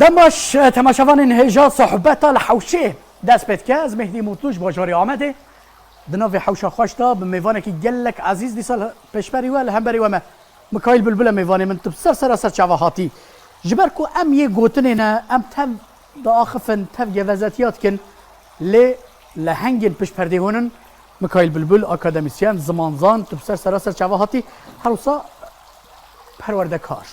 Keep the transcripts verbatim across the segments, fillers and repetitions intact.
Dem baş, temaşevanên hêja sohbeta li hewşê dest pê dike. Ez Mehdî Mutlu ji bajarê Amedê. Di navê hewşa xweş de bi mêvanekî gelek ezîz dîsa li pêşberî we, li hemberî we me. Mikaîl Bilbil e mêvanê min, tu bi ser sera ser çava hatî. Ji ber ku em yê gotinê ne, em tev diaxifin, tev gevezetiya dikin, lê lehengên pişt perdê hûn in. Mikaîl Bilbil, akademîsyen, zimanzan, tu bi ser sera ser çava hatî, her wisa perwerdekar.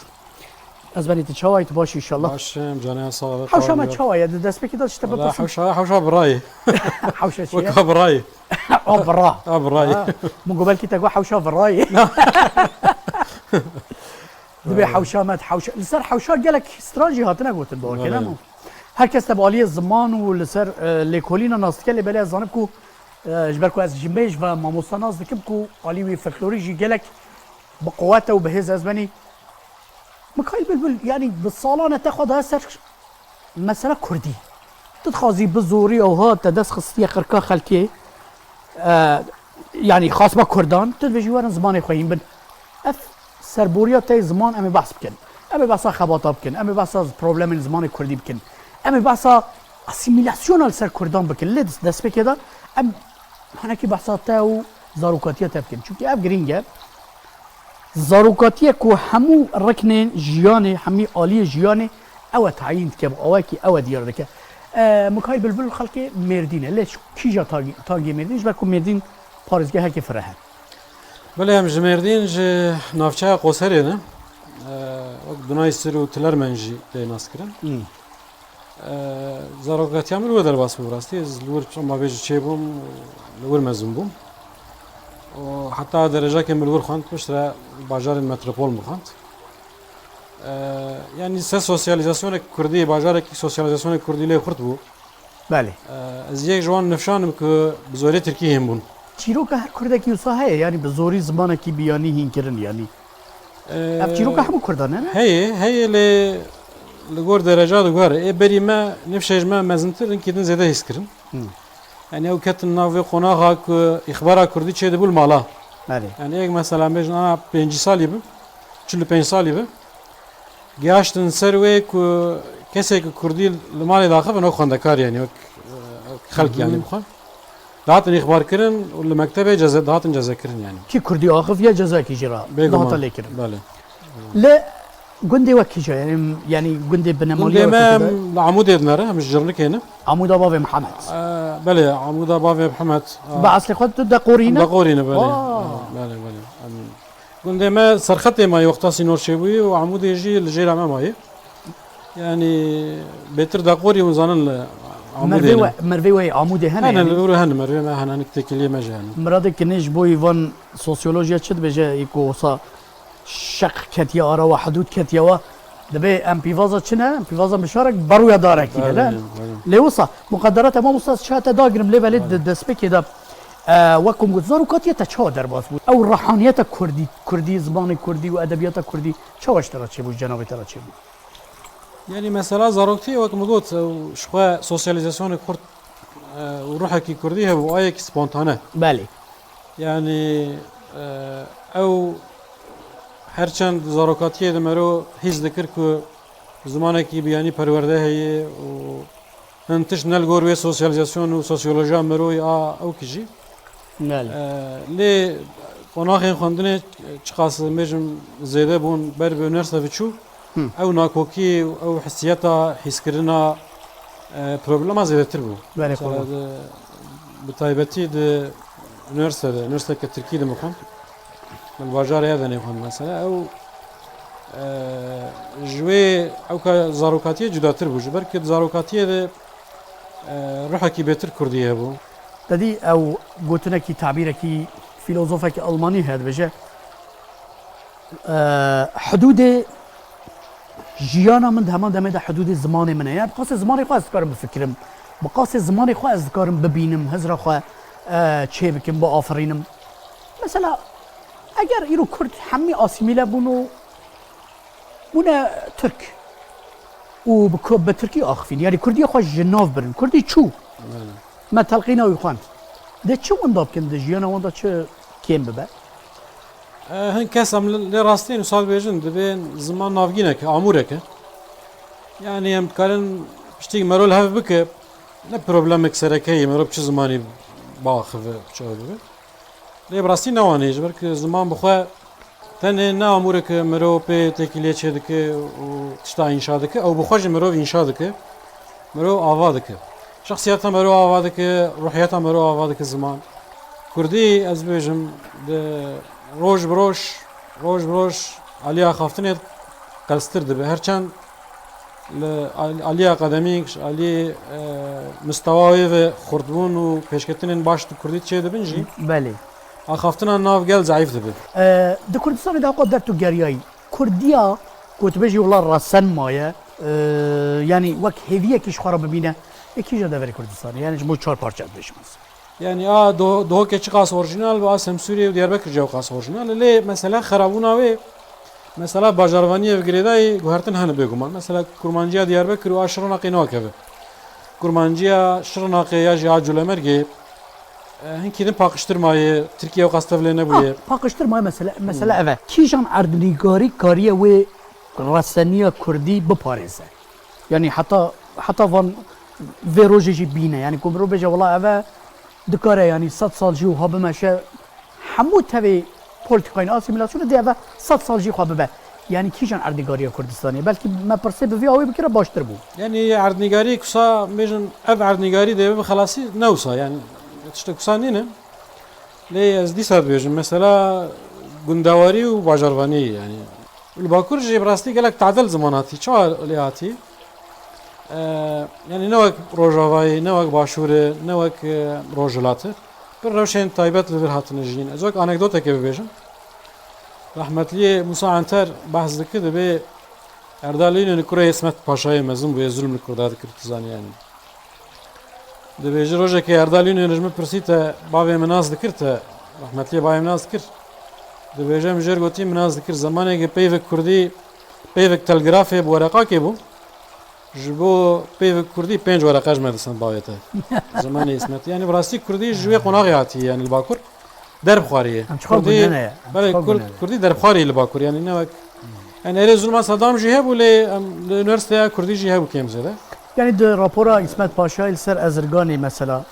Ez benî tu çawa yî, tu baş î înşallah? Baş im, canê sağ ol. Hewşa me çawa ye? Di destpêkê de ji te bipirsim. Hewşa, hewşa birayê. Hewşa çi ye? Weka birayê. A bira. A birayê. Ha, min got belkî te got hewşa virayê. Dibê hewşa me, hewşa, li ser hewşa gelek stran jî hatine gotin, bi Belê. Her kes te bi aliyê ziman û li ser, e, lêkolîna nas dike, lê belê ez zanim ku, e, ji ber ku ez ji mêj ve mamosta nas dikim ku alî wî folklorî jî gelek bi quwet e û bi hêz ez benî. Mikaîl Bilbil, yanî bi salan e te xwe daye ser mesela kurdî. Tu dixwazî bi zorî ewha te dest xistiye qirka xelkê, e, yanî xasba kurdan, tu dibêjî werin zimanê xwe hîn bin. Ev serboriya te yê ziman em ê behs bikin. Em ê behsa xebata bikin. Em ê behsa problemên zimanê kurdî bikin. Em ê behsa asîmîlasyona li ser kurdan bikin. Lê destpêkê de em hinekî behsa te û zarokatiya te bikin. Çimkî ev girîng e. Zarokatiye ku hemû riknên jiyanê, hemî aliyê jiyanê ew e tayîn dike, bi awayekî ew e diyar dike. E, Mikaîl Bilbil xelkê Mêrdîn e. Lê kîja tagî-, tangê Mêrdîn? Ji ber ku Mêrdîn parêzgehekî fireh e. Belê, em ji Mêrdîn, ji navçeya Qoserê ne. E, wek Dunayisir û Tilermen jî tê naskirin. Hmm. E, zarokatiya min li wir derbas bû, rastî. Ez li wir, çima bêjî, çêbûm, li wir mezin bûm. Û heta derece ke min li wir xwend, piştre bajarên metropol min xwend. E, yanî ser sosyalîzasyonê kurdî, bajarekî sosyalîzasyonê kurdî lê xurt bû. Belê. E, ez yek ji wan nifşan im ku bi zorî tirkî hîn bûn. Çîroka her kurdekî wisa heye, yanî bi zorî zimanekî biyanî hîn kirin, yanî. Ev çîroka hemû kurdan e, ne? Heye, heye, lê li gor dereca diguhere. Ê berî me nifşê ji me mezintir, hinkî din zêde hîs kirin. Hmm. Yanî ew ketin nav vê qonaxa ku îxbara kurdî çêdibû li mala. Belê. Yanî êk mesela bêjin, ana pêncî salî bi, çil û pênc salî bi. Gihaştin ser wê ku kesê ku kurdî li malê daxivin, wek xwendekar, yanî wek, e, xelk, yanî bixwe. Dihatin îxbarkirin û li mektebê ceze, dihatin cezekirin yanî. Kî kurdî axifiye cezayekî jî re dihate lêkirin. Belê. Li gundê we kîja ye? Yanî, yanî gundê binemalî we kîja ye? Gundê me em li Amûdê dinere, em ji Cirnikê ne. Amûda Bavê Mihemed. E, belê, Amûda Bavê Mihemed. Bi eslê xwe tu Deqorî ne? Deqorî ne, belê. Belê, belê. Em, gundê me serxetê maye, wexta sînor çêbûyî û Amûdê jî li jêra me maye. Yanî bêtir Deqorî hûn zanin li Amûdê ne. Mervê we, mervê we yê Amûdê hene yanî? Hene, li wir hene, mervê me hene, hinek têkiliyê me jî hene. Miradê kinê ji bo van sosyolojiya çi dibêje, î ku wisa şeq ketiye ara we, hidûd ketiye we, dibê em pîvaza çi ne? Em pîvaza mişarek berûya darekî ne, ne? Belê, belê. Lê wisa, muqederata me wisa çi hate dagirim, lê belê di destpêkê de, e, wek ku min got, zarokatiya te çawa derbas bû? Ew rehaniyeta kurdî, kurdî, zimanê kurdî û edebiyata kurdî çawa ji te re çêbû, ji cenabê te re çêbû? Yanî mesela zaroktî, wek min got, ew ji xwe sosyalîzasyonê kurt, e, û ruhekî kurdî hebû, ayekî spontane. Belê. Yanî, e, ew her çend zarokatiyê de mero hîs dikir ku zimanekî biyanî perwerde heye û hin tişt ne li gor wê sosyalîzasyon û sosyolojiya miroyî a ew kijî. Belê. E, lê qonaxên xwendinê çiqas bêjim zêde bûn ber bi üniversite ve çû, Hı. ew nakokî, ew hissiyeta hîskirina, e, problema zêdetir bû. Belê, mesela, qurban. Di, bi taybetî di üniversitede, üniversiteke Tirkî de min xwend. Min bajarê Edenê xwend mesela. Ew, e, ji wê ewka zarokatiyê cudatir bû. Ji ber ku di zarokatiyê de, e, ruhekî bêtir kurdî hebû. Te dî ew gotinekî, tabîrekî fîlozofekî Almanî heye, dibêje, e, hidûdê jiyana min di heman demê de hidûdê zimanê min e. Yani bi qasê zimanê xwe ez dikarim bifikirim. Bi qasê zimanê xwe ez dikarim bibînim, hizra xwe, e, çêbikim, biafirînim. Mesela, eger îro Kurd hemî asîmîle bûn û bûne Tirk û bi ku-, bi Tirkî axifîn, yanî Kurdiya xwe ji nav birin, Kurdî çû. Belê. Me telqîna wî xwend. Dê çi winda bikin, di jiyana wan de çi kêm bibe? E, hin kes em li, lê rastiyên wisa dibêjin, dibê ziman navgînek e, amûrek e. Yani em dikarin piştî mero li hev bike, ne problemek sereke ye, mero bi çi zimanî biaxive, çawa bibe. Lê bi rastî ne wan e, ji ber ku ziman bi xwe tenê ne amûreke mirov pê têkiliyê çêdike û tişta înşa dike, ew bi xwe jî mirov înşa dike, mirov ava dike. Şexsiyeta mirov ava dike, ruhiyeta mirov ava dike ziman. Kurdî, ez bibêjim, di roj bi roj, roj bi roj alî axaftinê qelstir dibe. Her çend li al-, alî akademîk, ji alî, e, mistewa wê ve xurtbûn û pêşketinên baş di kurdî çêdibin jî, Belê. axaftina nav gel zeîf dibe. E, di Kurdistanê de xwe der tu geriyayî. Kurdiya ku tu bêjî wela resen maye, e, yanî wek hêviyekî ji xwe re bibîne, ê kîjan deverê Kurdistanê? Yanî ji bo çar parçe dibêjim ez. Yani a do-, Duhokê çiqas orjinal be, a Semsûrê û Diyarbekir jî ewqas orjinal e. Lê mesela xerabûna wê, mesela bajarvaniyê ve girêdayî guhertin hene bêguman. Mesela kurmanciya Diyarbekir û a Şirnexê ne wek ev e. Kurmanciya Şirnexê ya jî a Colemêrgê, e, hinkî din paqijtir maye, Tirkiye ewqas tevlê nebûye. Ah, paqijtir maye mesele, mesele ev e. Kîjan erdnîgarî kariye wê reseniya kurdî biparêze? Yanî heta, heta van vê rojê jî bîne. Yanî ku mirov bêje, wela ev e, dikare, yanî sed sal jî wiha bimeşe, hemû tevê polîtîkayên asîmîlasyonê dê ev e sed sal jî xwe bibe. Yanî kîjan erdnîgariya Kurdistanê? Belkî me pirsê bi vî awê bikira baştir bû. Yani erdnîgarî kusa bêjin, ev erdnîgarî dê bibe xelasî, ne wisa, yani tiştek kusa nîne. Lê ez dîsa dibêjim, mesela gundewarî û bajarvanî, yani li Bakur jî bi rastî gelek tadil ziman hatî. Çawa lê hatî? E, yani ne wek Rojavayê, ne wek Başûrê, ne wek, e, Rojhilatê. Bir rewşên taybet li vir hatine jiyîn. Ez wek anekdoteke bibêjim. Rahmetliyê Musa Anter behs dike, dibê Erdal Înönü kurê Îsmet Paşayê mezin bûye, zulm li Kurda dikir, tu zanî yani. Dibêje, rojekê Erdal Înönü ji min pirsî, te bavê min nas dikir, te, rahmetliyê bavê min nas dikir. Dibêje, min jêr gotî, min nas dikir. Zemanekê peyvek kurdî, peyvek telgrafê bi wereqakê bû. Ji bo peyvek kurdî pênc wereqe ji me distend bavê te. Zemanê Îsmetî. Yani bi rastî kurdî ji wê qonaxê hatiye, yani li Bakur. Derbxwarî ye. Em çiqas Kurdî, gune ne ye? Em belê, çiqas Kurd, gune ne? Kurdî derbxwarî ye li Bakur, yani ne wek, yani erê zulma Sedam jî hebû, lê em li unîversîteya Kurdî jî hebû kêm zêde. Yani di rapora Îsmet Paşayê li ser Ezirganê mesela,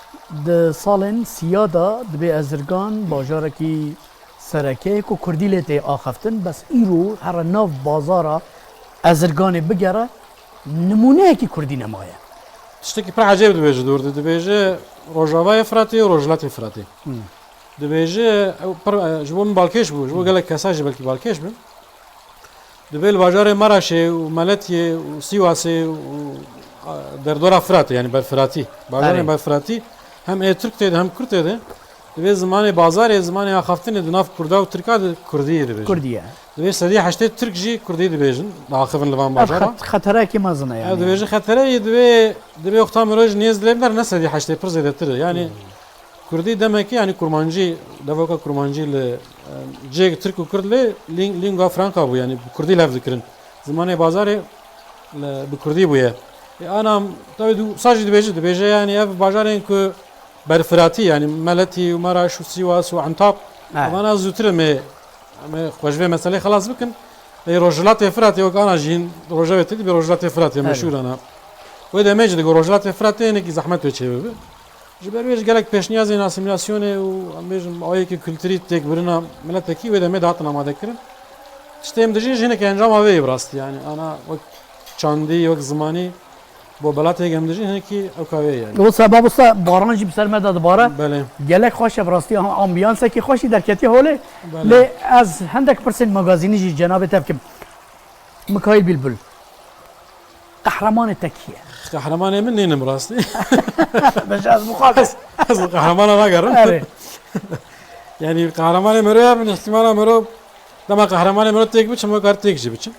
di salên sîya de dibê Ezirgan bajarekî sereke ye ku Kurdî lê tê axaftin, bes îro here nav bazara Ezirganê bigere, nimûneyekî Kurdî nemaye. Tiştekî pir ecêb dibêje, dûr di dibêje Rojavayê Firatê û Rojhilatê Firatê. Hmm. Dibêje, ew pir, e, ji bo min balkêş bû, ji bo gelek kesa jî belkî balkêş be. Dibê li bajarê Maraşê û Meletiyê û Sîwasê û, a, derdora Firatê, yani berfiratî. Bajarên Erê. berfiratî hem ê Tirk tê de hem Kurd tê de. Dibê zimanê bazarê, zimanê axaftinê di nav Kurda û Tirka de Kurdî dibêjin. Kurdî ye. Dibê sedî heştê Tirk jî Kurdî dibêjin, diaxivin li van Ev bajara. xet-, xeterayekî mezin e yani. Ya, dibêje xetere ye, dibê, dibê wexta mirov ji nêz dilê bidar ne sedî heştê, pir zêdetir e. Yani Hmm. Kurdî demekî, yani kurmancî, devoka kurmancî li, e, cihê Tirk û Kurd lê ling-, lingua franca bû, yani bi Kurdî lev dikirin. Zimanê bazarê li, bi Kurdî bûye. E, ana, tabii du, sa jî dibêje, dibêje yani ev bajarên ku berfiratî, yani Meletî û Maraş û Sîwas û Entab, Ha. evana zûtir em ê, em ê xwe ji vê meselê xelas bikin. Ê Rojhilatê Firatê wek ana jîn rojevê te dibê Rojhilatê Firatê Evet. meşhûr ana. Wê demê jî digo Rojhilatê Firatê hinekî zehmet wê çêbibe. Ji ber wê jî gelek pêşniyazên asîmîlasyonê û, em bêjin, awayekî kulturî têkbirina miletekî wê demê dihatin amadekirin. Tiştê em dijîn jî hinekî encama wê ye bi rastî, yani ana wek çandî, wek zimanî, bo belatê em dijîn hinekî ewka wê ye yani. Wisa mamosta, baran jî bi ser me de dibare. Belê. Gelek xweş e bi rastî, aha, ambiyansekî xweşî derketiye holê. Belê. Lê ez hindek pirsên magazînî jî cenabê te bikim. Mikaîl Bîlbûl. Qehremanê te kî ye? Qehremanê min nînim rastî. Beş ez bi xwe. Ez, ez qehremana nagerim. Erê. Yani qehremanê mero ya bin ihtimala mero, dema qehremanê mero têk biçim, o kar têk jî biçim.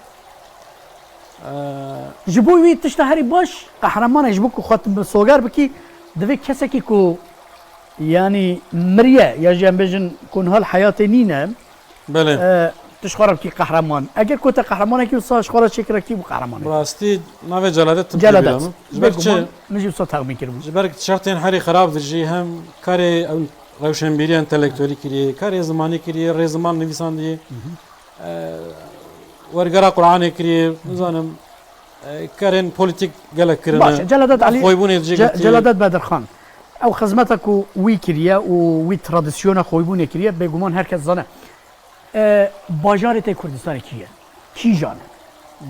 Ee, Ji bo wî tişta herî baş, qehremanê ji bo ku xwe tu soger bikî, divê kesekî ku, yani, miriye, ya jî em bêjin ku niha li heyatê nîne, Belê. E, tu ji xwe re bikî qehreman. Eger ku te qehremanekî wisa ji xwe re çêkire, kî bû qehremanekî? Bi rastî navê Celadet tim Celadet. Bîra min. Ji ber çi? Bêguman, min jî wisa texmîn kiribû. Ji ber tişertên herî xerab dijî, hem karê ew rewşenbîrî entelektuelî kiriye, karê zimanî kiriye, rêziman nivîsandiye, Hı hı. e, wergera Qur'anê kiriye, nizanim, E, karên polîtîk gelek kirine. Baş e, Celadet Elî, Xweybûnê jî Ce-, girtî. Celadet Bedirxan. Ew xizmeta ku wî kiriye û wî tradisyona xweybûnê kiriye, bêguman her kes zane. E, bajarê te Kurdistanê kî ye? Kîjan e?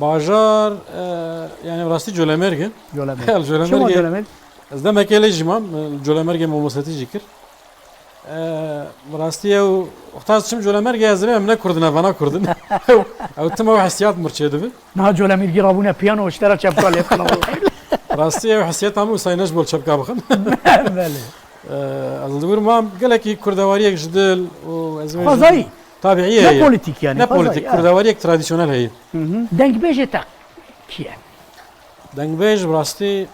Bajar, e, yani rastî Colemêrg e. Colemêrg. Colemêrg. Çima Colemêrg? Ez demekê lê jî mam, e, Colemêrgê mamostetî jî kir. E, bi rastî ew, wexta ez çim Colemêrgê ez dibêm ne Kurdin, ev vana Kurdin. Ew, ew tim ew hesiyat mir çêdibe. Niha Colemêrgî rabûne piyano, ji te re çepka lê bixin. Rastî ew hesiyeta min wisa ne ji bo çepka bixin. Belê. E, ez li wir mam gelekî kurdewariyek ji dil û ez bêjim Xwezayî. Tabiî Ne ye. Polîtîk yani, Ne xwezayî, polîtîk, ya. Kurdewariyek tradisyonel heye. Hı hı. Dengbêjê te kî ye? Dengbêj bi rastî,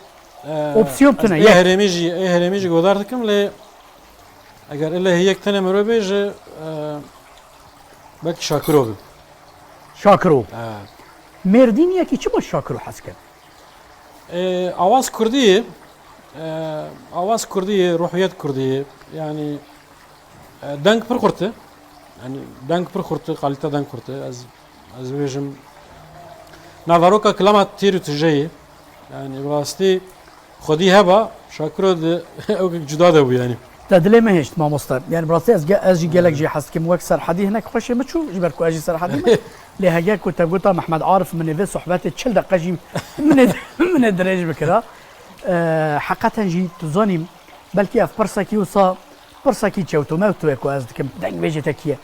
e, Opsiyon tune, ê yek. Herêmî jî, ê herêmî jî godar dikim lê eger ille hê yek tenê mirov bêje, e, belkî Şakiro be. Şakiro. E. Mêrdîniyekî çima Şakiro hez ke? E, awaz kurdî ye. E, awaz kurdî ye, ruhiyet kurdî ye. Yani, e, deng pir xurt e. Yani, deng pir xurt e, kalite deng xurt e. Ez, ez bêjim, naveroka kilama tîr û tije ye. Yani, bi rastî xwedî heba, Şakiro de ewkek cuda de bû yani. Te dilê me hişt, mamoste. Yani, bi rastî ez ge-, ez jî gelek jî hez dikim. Wek Serhedî hinek xweşê min çû, ji ber ku ez jî Serhedî me. Lê hege ku te gota Mehmet Arif, min ê vê sohbetê çil deqe jî min ê, min ê dirêj bikira. E, heqeten jî tu zanî, belkî ev pirsekî wisa pirsekî çewto mewto ye ku ez dikim, dengbêjê te kî ye?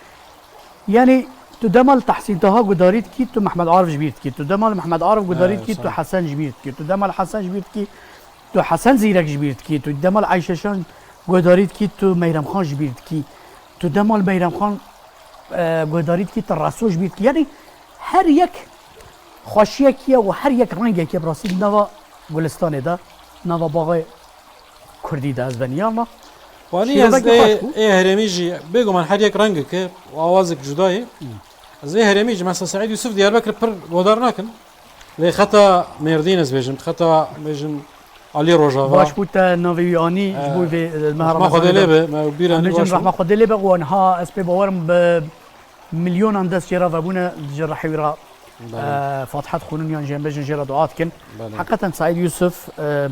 Yani, tu dema li Tehsîn Taha gudarî dikî, tu Mehmet Arif ji bîr dikî. Tu dema li Mehmet Arif gudarî dikî, tu Hesen ji bîr dikî. Tu dema li Hesen ji bîr dikî, tu Hesen Zîrek ji bîr dikî. Tu dema li Eyşe Şan gudarî dikî, tu Meyrem Xan ji bîr dikî. Tu dema li Meyrem Xan, e, gudarî dikî, tu Reso ji bîr dikî. Yani, her yek xweşiyekî ye û her yek rengekî ye, bi rastî di nava gulistanê de, nava baxê kurdî de ez benî ya me. Wanî ez ê, ê herêmî jî bêguman her yek rengek e û awazek cuda ye. Hmm. Ez ê herêmî jî mesela Seîd Yusuf Diyarbekir pir godar nakin. Lê xeta Mêrdîn ez bêjim, xeta bêjim Alî Rojava. Baş bû te navê wî anî, ji bo vê, e, me Rehma Xwedê lê be, me bîra nî baş bû. Rehma Xwedê lê be û niha ez pê bawer im bi milyonan dest jê re vebûne, ji rehê wî re, Belê. E, Fatiha dixwînin yan jê em bêjin jê re dua dikin. Belê. Heqeten Seîd Yusuf, e,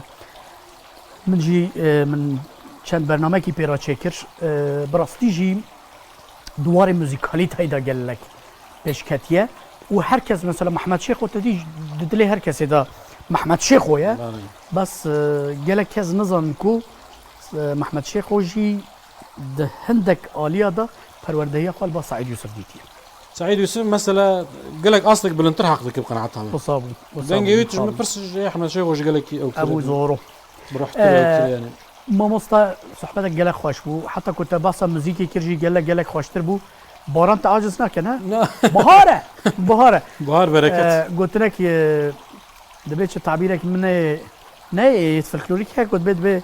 min jî, e, min çend bernamekî pê re çêkir. E, bi rastî jî di warê muzîkalîteyê de gelek pêşketiye. Û her kes mesela Mehmet Şêxo te dî di dilê her kesê de Mehmet Şêxo ye. Belê. Bes, e, gelek kes nizanin ku, e, Mehmet Şêxo jî di hindek aliya de perwerdehiya xwe li ba Seîd Yusuf dîtiye. Seîd Yusuf mesela gelek astek bilindtir heq dike bi qenaeta min. Wisa bû, wisa bû, wisa bû. Dengê wî tu ji min pirs ji Ehmed Şêxo jî gelekî ewtir e. Ew zor o. Bi ruhtir e, ewtir e yani. Mamosta, sohbetek gelek xweş bû. Heta ku te behsa muzîkê kir jî gelek, gelek xweştir bû. Baran te aciz nake, ne? Na. Bahar e. Bahar e. Bahar bereket. E, gotinek, e, dibê çi tabîrek min ê, ne ê folklorîk heye ku dibê, dibê,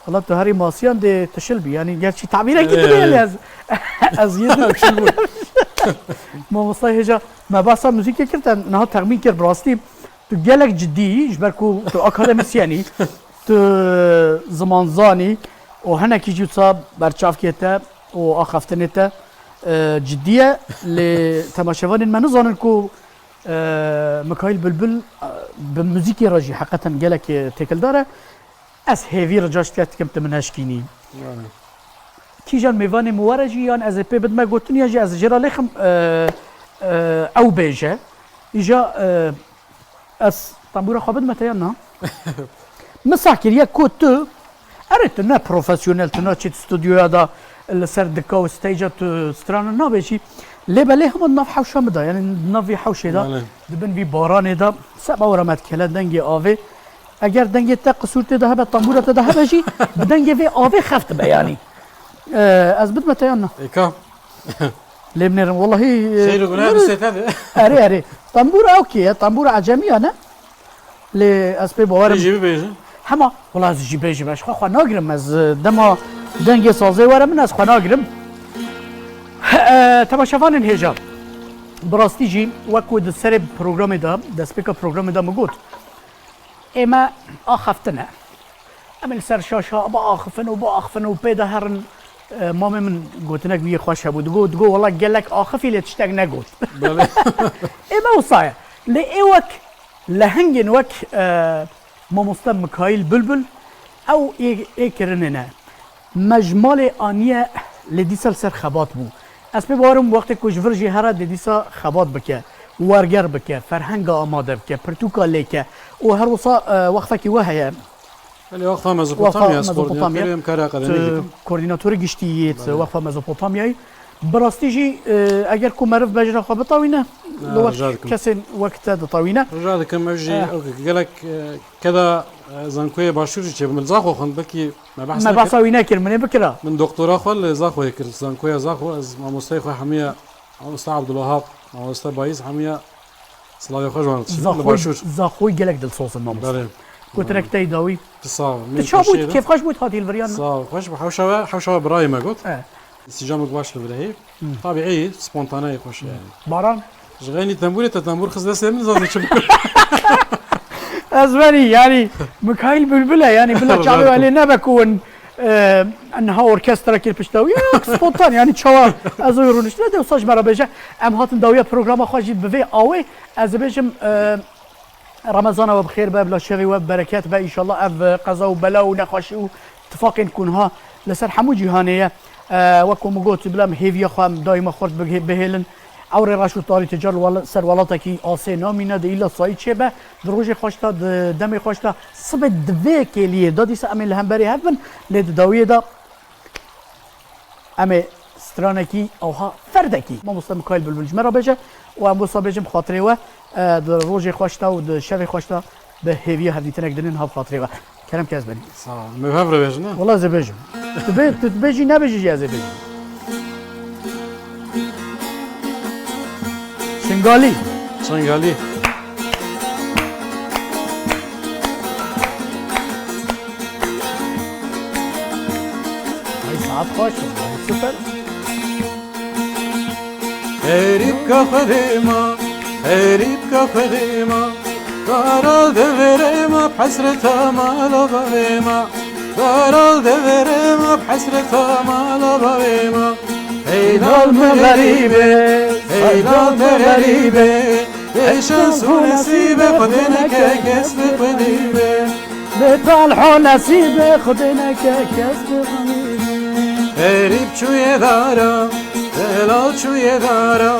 wela tu herî masiyan dê tişil bî. Yani gerçî tabîrekî dibê, e, ez, ez yê din. Mamosta hêja me behsa muzîkê kir, te niha texmîn kir, bi rastî tu gelek cidî yî, ji ber ku tu akademîsyen î, tu zimanzan î û hinekî jî wisa berçavkê te û axaftinê te, e, cidî ye. Lê temaşevanên me nizanin ku, e, Mikaîl Bilbil, e, bi muzîkê re jî heqeten gelek, e, têkildar e. Ez hêvî rica ji te dikim, tu min neşkînî. Yani. Kîjan mêvanê min were jî, yan ez ê pê bidime gotin, yan jî ez jê re lêxim, e, e, ew bêje. Îja, e, ez tembûra xwe bidime te yan na? Min sah kiriye ku tu, erê, tu ne profesyonel, tu naçî studyoya da li ser dika û stage'a tu stranan nabêjî. Lê belê hema di nav hewşa min de, yani di nav vî hewşê de, Belê. di bin vî baranê de, seba were me dikele dengê avê. Eger dengê te qisûr tê de hebe, tambûra te de hebe jî, bi dengê vê avê xeft dibe yanî. E, ez bidime te yan na? Êka. Lê binêrin, wellahî, e, Xeyr û guna nir-, bi sê te de. Erê, erê. Tambûra ew kê ye? Tambûra ecemiya ne? Lê ez pê bawer im. Jî bibêjin. Hema, wela ez jî bêjim, ez xwe, xwe nagirim, ez, e, dema dengê sazê were min, ez xwe nagirim. E, temaşevanên hêja. Bi rastî jî, wek ku di serê programê de, destpêka programê de min got, ê me axaftine. Em ê li ser şaşa biaxifin û biaxifin û pê de herin, e, mamê min gotinek wî yê xweş hebû. Digot, digot, wela gelek axifî lê tiştek negot. Belê. Ê me wisa ye. Lê ê wek Lehengên wek, e, mamoste Mikaîl Bilbil, ew ê, ê kirinê ne. Me ji malê aniye lê dîsa li ser xebat bû. Ez pê bawerim wextê ku ji vir jî here dê dîsa xebat bike, werger bike, ferhenga amade bike, pirtûka lêke û her wisa, e, wextekî we heye. Belê, Waqfa Waqfa Mezopotamya, ez Mezopotamya. Koordînatorê em kara akademî Tu dikim. Koordînatorê giştî yê Belê. Waqfa Mezopotamyayê. Bi rastî jî, e, eger ku meriv bejna xwe bitawîne, Ne, li wek rica dikim. kesên wek te ditawîne. Rica dikim, ev jî Eh. ew gelek, e, keda, e, zankoyê başûr jî çêbû. Min Zaxo xwend, belkî me behs Me nekir. behsa wî nekir, min ê bikira. Min doktora xwe li Zaxoyê kir, zankoya Zaxo, ez mamosteyê xwe hemiya, mamoste Abdulwahab, mamoste Bayîz hemiya silavê xwe ji wan dişînim, li Zaxoy, Başûr. Zaxoy gelek dilsoz in, mamoste. Belê. Gotinek tey dawî. Tu sağ ol. Tu Min çawa bûyî, tu teşekkür ederim. kêfxweş bûyî, tu hatî hilviriyan? Sağ ol. Xweş bû. Hewşa we, hewşa we birayê me got. Eh. Sîcamik baş li vir heyî. Hmm. Tabii iyi, spontane xweş yani. Baran? Ji xeynî tembûrê te tembûr xist destê min, zanî çi bikim. Ez verî, yani, Mikaîl Bülbül e, yani, bila çavê Rahat ol. Elê nebe ku win, e, niha orkestra kir pişta wî. Ya, spontan, yani, çawa ez oy rûniştine de wisa ji me re bêje. Em hatin dawiya programa xwe jî bi vê awê. Ez dibêjim, e, Remezana we bi xêr be, bila şevê we bi bereket be, înşallah ev qeza û bela û nexweşî û tifaqên ku niha li ser hemû cîhanê ye. E, wek ku min got, bila em hêviya xwe em daîma xurt bigê-, bihêlin. Ewrê reş û tarî tu car li wel-, ser welatekî asê namîne, di îla sayî çêbe, di rojê xweş de, di demê xweş de, sibê di vê kêliyê de dîsa em ê li hemberî hev bin, lê di dawiyê de Em ê stranekî awha ferdekî. Mamoste Mikaîl Bilbil ji me re bêje û em wisa bêjim xatirê we, e, di rojê xweş de û di şevê xweş de bi hêviya hevdîtinek dinin hav xatirê we. Kerem ke ez benî. Sağ ol. Me hev re bêjin, ha? Wala ez ê bêjim. Tu bê-, tu dibêjî nebêjî jî ez ê bêjim. Çingalî. Çingalî. Ay, saet xweş e, ay, super. Herî bike Xwedê ma, herî bike Xwedê ma, dara deverê ma, bi hesreta mala bavê ma. Dara deverê ma, bi hesreta mala bavê ma. Ey lal me xerîbê, ey lal me xerîbê, bêşans û nesîbê, Xwedê neke kes bi xwedî be. Bêtal ho nesîbê, Xwedê neke kes bi xwedî be. Xerîb çûye dara, delal çûye dara,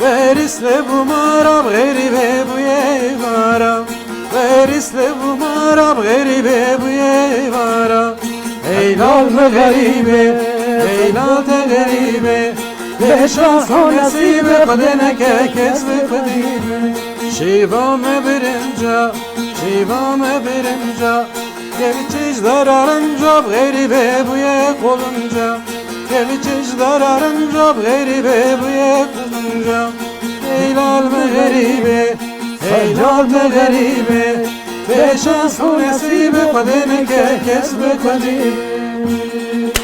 berîs lê bû mara, bi xerîbê bûye vara. Berîs lê bû mara, bi xerîbê bûye vara. Ey lal me xerîbê, ey lal te xerîbê, bêşans û nesîbê, Xwedê neke kes bi xwedî be. Şîva me birinca, şîva me birinca, kevçij dara rinca, bi xerîbê bûye qolunca. Kevçij dara rinca, bi xerîbê bûye qolunca. Ey lal me xerîbê, ey lal me xerîbê, bêşans û nesîbê, Xwedê neke kes bi xwedî be.